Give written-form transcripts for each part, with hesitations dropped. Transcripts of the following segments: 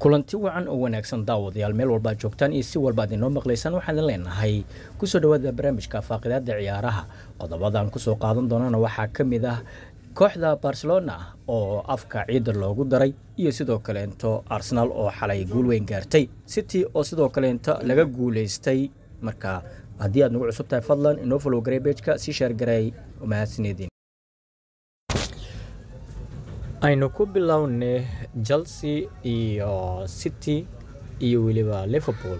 Kulanti wacan oo wanaagsan daawadayaal, meel walba aad joogtaan iyo si walba aad inoo maqlaysaan, waxaan idin leenahay kusoo dhawaada barnaamijka faaqidaada ciyaaraha. Qodobadan kusoo qaadan doonana waxaa ka mid ah kooxda Barcelona oo afka ciidda loogu daray iyo sidoo kaleento Arsenal oo xalay guul weyn gaartay, City oo sidoo kaleento laga guuleystay. Marka haddii aad nagu cusub tahay, fadlan inoo follow garey page-ka, sii share gareey. Mahadsanediin. Aynu ku bilownay Chelsea iyo City iyo weliba Liverpool.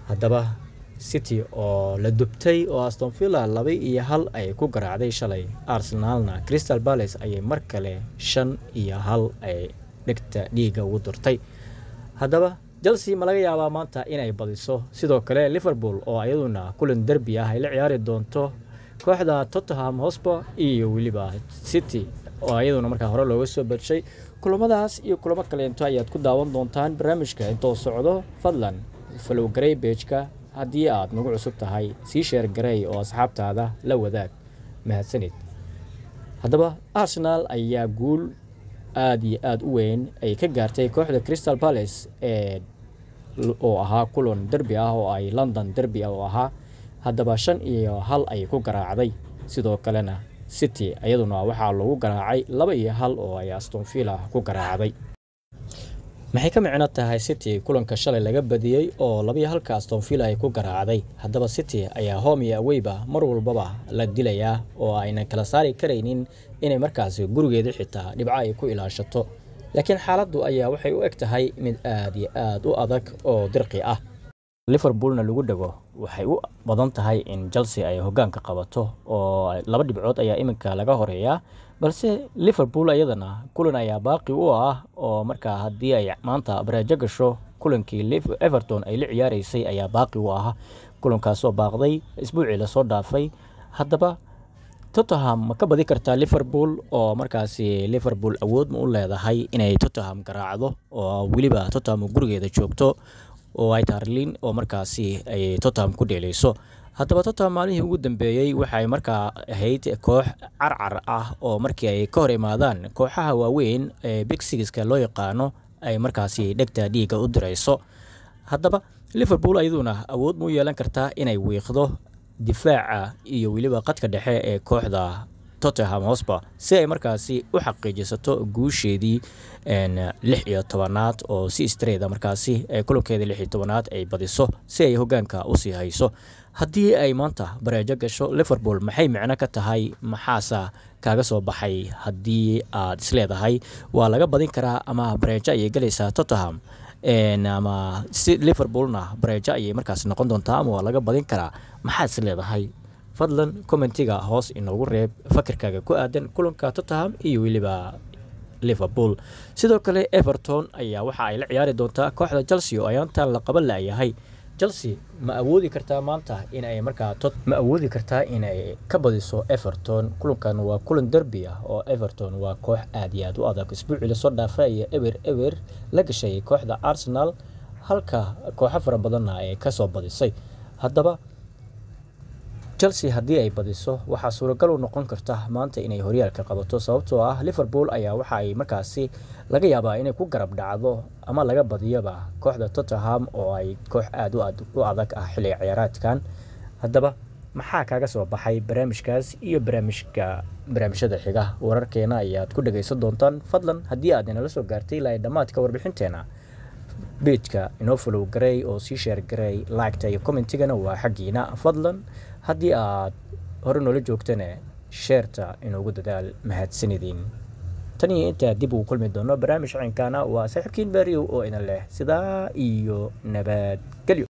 Haddaba City oo la dubtay oo Aston Villa 2-1 ay ku garaacday shalay, Arsenalna Crystal Palace ayay mar kale 5-1 ay dhegta dhiiga ugu durtay. Haddaba Chelsea ma laga yaabaa maanta inay badiso? Sidoo kale Liverpool oo iyaduna kulan derbi ah ay la ciyaari doonto kooxda Tottenham Hotspur iyo weliba City oo iyaduna markaa hore looga soo badshay. Kulamadaas iyo kulamo kaleento ayaad ku daawan doontaan barnaamijka intoo socdo. Fadlan follow garey page-ka haddii aad nagu cusub tahay, sii share garey oo asxaabtaada la wadaag. Mahadsanid. Haddaba Arsenal ayaa guul aada iyo aada u weyn ay ka gaartay kooxda Crystal Palace ee oo ahaa kulan derbi ah oo ay London derby ah oo ahaa. Haddaba 5-1 ayay ku garaacday. Sidoo kalena City iyaduna waxaa lagu garaacay 2-1 oo ay Aston Villa ku garaacday. Maxay ka micno tahay City kulanka shalay laga badiyey oo 2-1-ka Aston Villa ay ku garaacday? Haddaba City ayaa home iyo away-ba mar walbaba la dilayaa oo aynan kala saari karaynin inay markaasi gurigeeda xitaa dhibco ay ku ilaashato, laakiin xaaladdu ayaa waxay u eg tahay mid aada iyo aada u adag oo dirqi ah. Liverpoolna lagu dhago, waxay u badan tahay in Chelsea ay hogaanka qabato oo 2 dhibcood ayaa iminka laga horeeyaa, balse Liverpool iyadana kulan ayaa baaqi u ah oo markaa haddii ay maanta bareejo gasho, kulankii Everton ay la ciyaareysay ayaa baaqi u ah, kulankaasoo baaqday isbuucii lasoo dhaafay. Haddaba Tottenham ma ka badi kartaa Liverpool oo markaasi Liverpool awood ma u leedahay inay Tottenham garaacdo oo weliba Tottenham gurigeeda joogto oo ay Tarlin oo markaasi ay Tottenham ku dheeleyso? Haddaba Tottenham maalmihii ugu dambeeyey waxay markaa ahayd koox carcar ah oo markii ay ka hor imaadaan kooxaha waaweyn ee Big Six-ka loo yaqaano ay markaasi dhegta dhiigga u dirayso. Haddaba Liverpool ayaduna awood ma u yeelan kartaa inay wiiqdo difaaca iyo weliba qadka dhexe ee kooxda Tottenham Hotspur si ay markaasi u xaqiijisato guusheedii 16aad oo si straight markaasi kulankeedii 16aad ay badiso si ay hogaanka usii hayso? Haddii ay maanta bareejo gasho Liverpool, maxay micno ka tahay? Maxaase kaaga soo baxay haddii aad isleedahay waa laga badin karaa ama bareejo ayay galaysaa Tottenham ama si Liverpoolna bareejo ayay markaas noqon doontaa ama waa laga badin karaa? Maxaad is leedahay? Fadlan comment-iga hoos inoogu reeb fakirkaaga ku aadan kulanka Tottenham iyo weliba Liverpool. Sidoo kale Everton ayaa waxa ay la ciyaari doontaa kooxda Chelsea oo ayaantan la qaban la'yahay. Chelsea ma awoodi kartaa maanta inay markaa ma awoodi kartaa inay ka badiso Everton? Kulankan waa kulan derby ah oo Everton waa koox aad iyo aad u adag. Isbuucii lasoo dhaafay ayaa 0-0 la gashay kooxda Arsenal, halka kooxo fara badanna ay kasoo badisay. Haddaba Chelsea haddii ay badiso, waxaa suuragal u noqon karta maanta inay horyaalka qabato, sababtoo ah Liverpool ayaa waxa ay markaasi laga yaabaa inay ku garab dhacdo ama laga badiyoba kooxda Tottenham oo ay koox aada u adag ah xilli ciyaareedkan. Haddaba maxaa kaaga soo baxay barnaamijkaas iyo barnaamijka barnaamijyada xiga? Wararkeena ayaad ku dhagaysan doontaan. Fadlan haddii aad inala soo gaartay ilaa dhammaadka warbixinteena, page-ka inoo follow garey oo sii share garey. Like-ta iyo comment-igana waa xaggiina. Fadlan haddii aad hore noola joogtana, share-ta inoogu dadaal. Mahadsanidin. Tan iyo intaa dib ugu kulmi doono barnaamij cinkana, waa saaxiibkiin Baariyow oo idin leh sidaa iyo nabadgelyo.